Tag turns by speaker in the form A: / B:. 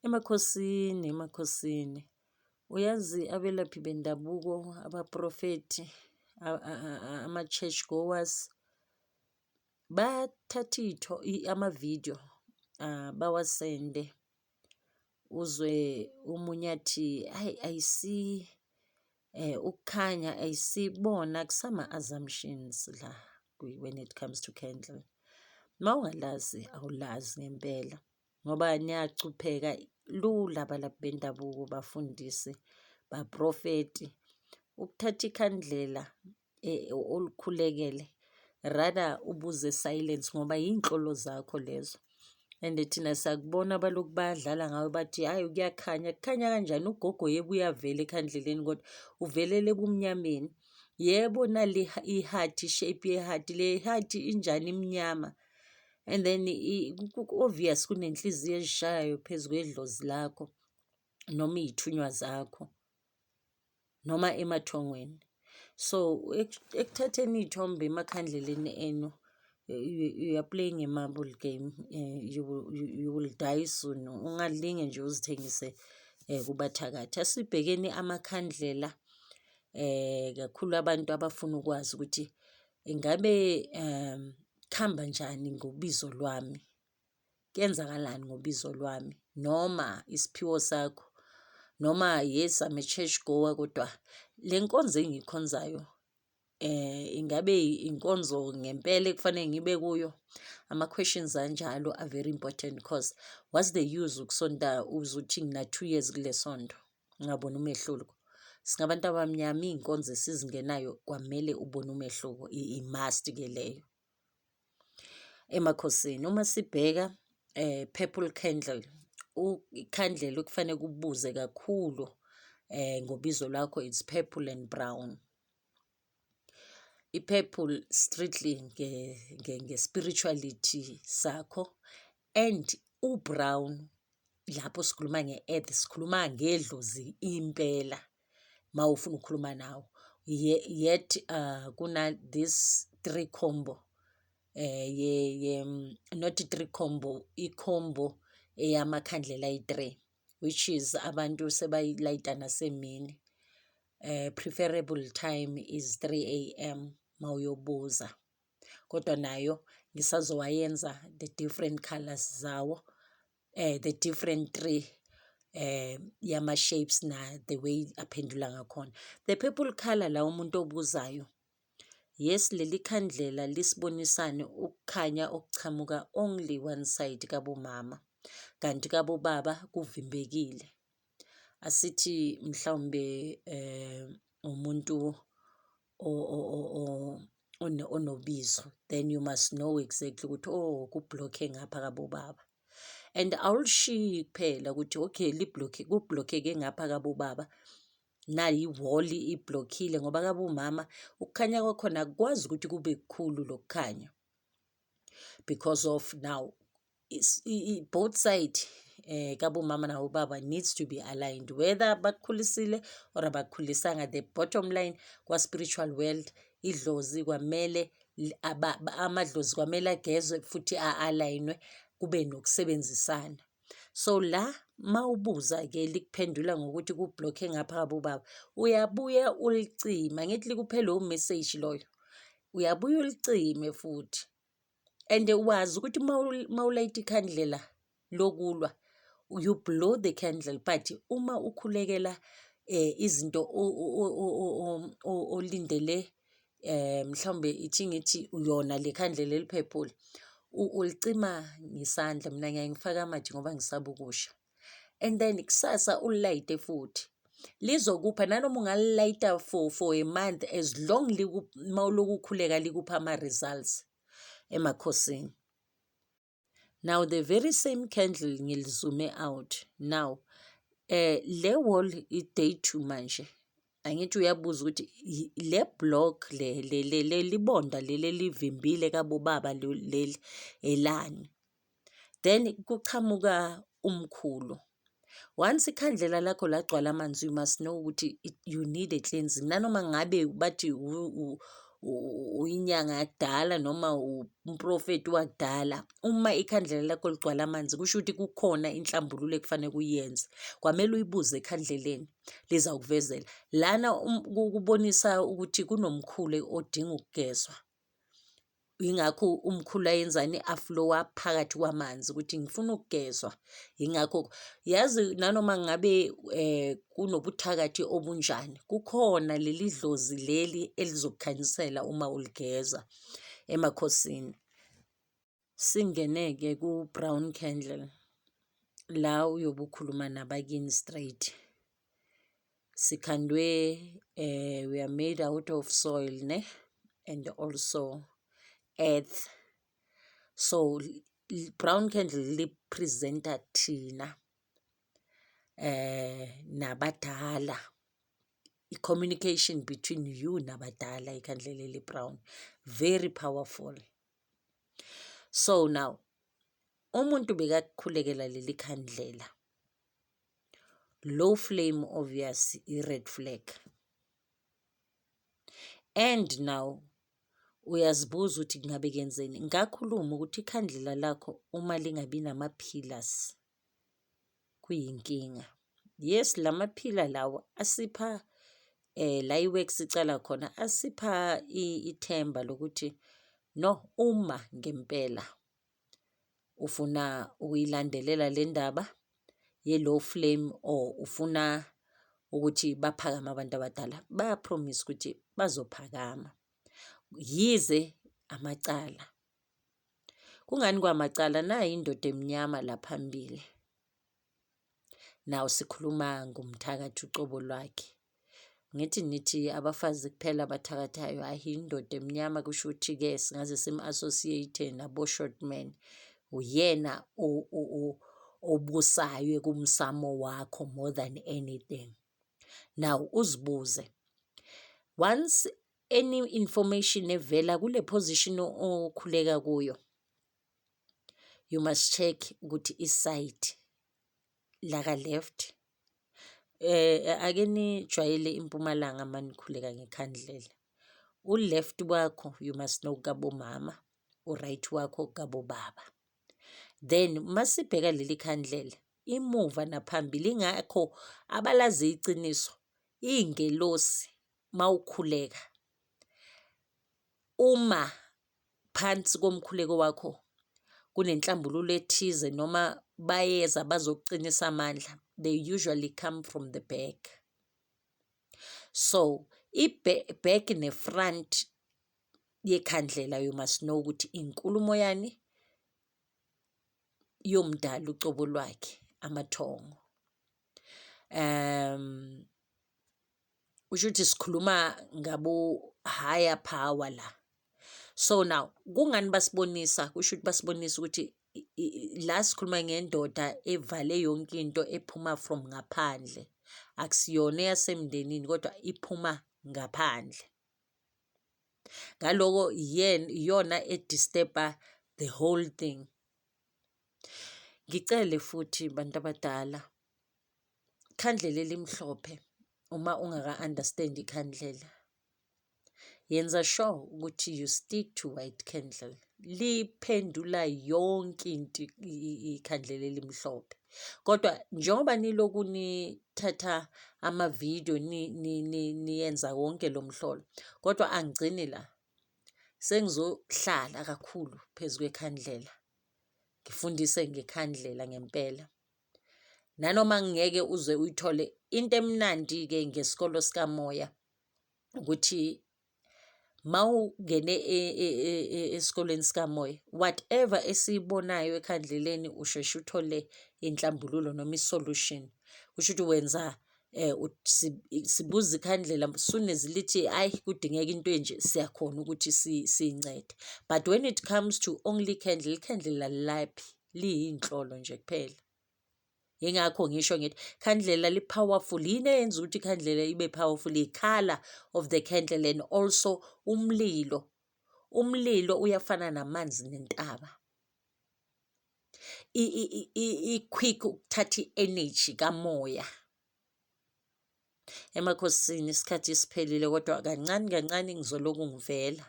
A: Emakhosini, emakhosini. Uyazi abelaphi bendabuko, abaprofethi, ama-church goers bayathatha amavidiyo bawasende, uzwe omunye athi, hhayi, I see ukukhanya, I see bona kusama-assumptions la when it comes to candle. Mawungalazi awulazi ngempela ngoba niyacupheka lula abalaphi bendabuko, bafundisi, baprofethi. Ukuthatha ikhandlela olikhulekele, rather ubuze silence ngoba iy'nhlolo zakho lezo and thina siyakubona balokhu bayadlala ngawe bathi, hhayi, kuyakhanya. Kukhanya kanjani? Ugogo yebo uyavela ekhandleleni kodwa uvelele ebumnyameni. Yebo, nali i-heart, i-shape ye-heart, le heart injani imnyama? And then ku-obvious kunenhliziyo ezishayayo phezu kwedlozi lakho noma iy'thunywa zakho noma emathongweni. So ekuthatheni iy'thombe emakhandleleni enu, you are playing a marble game, you will die soon. Ungalinge nje uzithengise kubathakathi. Asibhekeni amakhandlela kakhulu, abantu abafuna ukwazi ukuthi ingabe kuhamba njani ngobizo lwami, kuyenzakalani ngobizo lwami noma isiphiwo sakho noma, yes, I'm a church goer, kodwa le nkonzo engiyikhonzayo ingabe inkonzo ngempela ekufanele ngibe kuyo? Ama-questions anjalo are very important because what's the use ukusonta uze uthi ngina 2 years kule sonto ngingaboni umehluko? Singabantu abamnyama, iy'nkonzo esizingenayo kwamele ubone umehluko, i-must-ke leyo. Emakhosini, uma sibheka purple candle, ikhandlela okufanele kubuze kakhulu ngobizo lwakho, it's purple and brown. I-purple strictly nge-spirituality sakho and u-brown lapho sikhuluma nge-earth, sikhuluma ngedlozi impela mawufuna ukukhuluma nawo. Yet kuna this three combo ye not three combo, i-combo eyamakhandlela ayi-three, which is abantu sebayilayita nasemini. Preferable time is 3 a.m. mawuyobuza, kodwa nayo ngisazowayenza the different colours zawo, the different three yama-shapes na the way aphendula ngakhona. The purple colour la, umuntu obuzayo, yes, leli khandlela lisibonisane ukukhanya okuchamuka only one side kabomama, kanti kabobaba kuvimbekile. Asithi mhlawumbe umuntu onobizo, then you must know exactly ukuthi, oh, ku-block-e ngapha kabobaba and awulishiyi kuphela ukuthi, okay, li-block, ku-block-eke ngapha kabobaba, nayi i-wall i-block-ile, ngoba kabomama ukukhanya kwakhona akukwazi ukuthi kube kukhulu lokukhanya because of now both side kabomama nabobaba needs to be aligned, whether bakukhulisile or abakukhulisanga. The bottom line, kwa-spiritual world, idlozi kwamele, amadlozi kwamele agezwe futhi a-align-we kube nokusebenzisana. So la mawubuza-ke likuphendula ngokuthi ku-block-e ngapha kabobaba, uyabuya ulicime, angithi likuphe lowo message loyo, uyabuya ulicime futhi and wazi ukuthi mawulayita ikhandlela lokulwa, you blow the candle, but uma ukhulekela izinto olindele, mhlawumbe ithi ngithi yona le khandlela eli-purple, ulicima ngesandla. Mina ngiyaye ngifake amathe ngoba ngisaba ukusha, and then kusasa ulilayite futhi lizokupha, nanoma ungalilayita for a month, as long mawulokhu ukhuleka likupha ama-results emakhosini. Now the very same candle ngili-zoom-e out now, le wall i-day two manje, angithi uyabuza ukuthi le block le libonda leli elivimbile kabobaba leli elani? Then kuchamuka umkhulu. Once ikhandlela lakho lagcwala amanzi, you must know ukuthi you need a cleansing, nanoma ngabe bathi Uyinyanga yakudala noma umprofethi wakudala, uma ikhandlela lakho ligcwala amanzi kusho ukuthi kukhona inhlambululo ekufanele uyenze. Kwamele uyibuze ekhandleleni, lizawukuvezela. Lana kubonisa ukuthi kunomkhulu odinga ukugezwa. Yingakho umkhulu ayenzani, aflowa phakathi kwamanzi ukuthi ngifuna ukugezwa. Yingakho yazi nanoma ngabe kunobuthakathi obunjani, kukhona leli dlozi leli elizokukhanyisela uma uligeza emakhosini. Singene-ke ku-brown candle, la uyobe ukhuluma nabakini straight. Sikhandwe we are made out of soil ne, and also earth. So brown candle li-present-a thina nabadala, i-communication between you nabadala ikhandlela eli-brown, very powerful. So now umuntu bekakukhulekela leli khandlela, low flame, obvious i-red flag, and now uyazibuza ukuthi kungabe kuyenzeni. Ngakhuluma ukuthi ikhandlela lakho uma lingabi nama-pillars kuyinkinga. Yes, lama-pillar lawa asipha la i-work sicala khona, asipha ithemba lokuthi no, uma ngempela ufuna ukuyilandelela le ndaba ye-low flame or ufuna ukuthi baphakame abantu abadala, baya-promise ukuthi bazophakama yize amacala. Kungani kwamacala? Nayi indoda emnyama la phambili. Now sikhuluma ngomthakathi ucobo lwakhe. Ngithi nithi abafazi kuphela abathakathayo, hhayi, indoda emnyama kusho ukuthi-ke singaze simu-associate nabo-short man. Uyena obusayo kumsamo wakho more than anything. Now uzibuze, once any information evela kule position okhuleka kuyo, you must check ukuthi i-side laka left. Ake nijwayele impumalanga manikhuleka ngekhandlela. U-left wakho, you must know kabomama, u-right wakho kabobaba. Then masibheka leli khandlela imuva naphambili, ingakho abalazi iciniso iy'ngelosi mawukhuleka, uma phansi komkhuleko wakho kunenhlambululo ethize noma bayeza bazokuqinisa amandla, they usually come from the back. So i-back ne-front yekhandlela, you must know ukuthi inkulumo yani yomdala ucobo lwakhe, amathongo. Kusho ukuthi sikhuluma ngabo higher power la. So now kungani basibonisa? Kusho ukuthi basibonisa ukuthi la sikhuluma ngendoda evale yonke into ephuma from ngaphandle, akusiyona eyasemndenini kodwa iphuma ngaphandle. Ngaloko iyona e-disturb-a the whole thing. Ngicele futhi bantu abadala, ikhandlela elimhlophe, uma ungaka-understand ikhandlela, yenza sure ukuthi you stick to white candle. Liphendula yonke into ikhandlela elimhlophe. Kodwa njengoba niloku nithatha amavidiyo, niyenza wonke lo mhlolo, kodwa angigcini la, sengizohlala kakhulu phezu kwekhandlela, ngifundise ngekhandlela ngempela. Nanoma ngeke uze uyithole into emnandi-ke ngesikolo sikamoya ukuthi mawungene esikoleni sikamoya, whatever esiyibonayo ekhandleleni usheshe uthole inhlambululo noma i-solution. Kusho ukuthi wenza sibuza ikhandlela soon as lithi hhayi, kudingeka into enje, siyakhona ukuthi siyincede. But when it comes to only candle, ikhandlela alilaphi, liyinhlolo nje kuphela. Yingakho ngisho ngithi khandlela li-powerful. Yini eyenza ukuthi ikhandlela ibe powerful? I-colour of the candle and also umlilo. Umlilo uyafana namanzi nentaba. I-quick ukuthatha i-energy kamoya. Emakhosini isikhathi siphelile kodwa kancane kancane ngizoloku ngivela.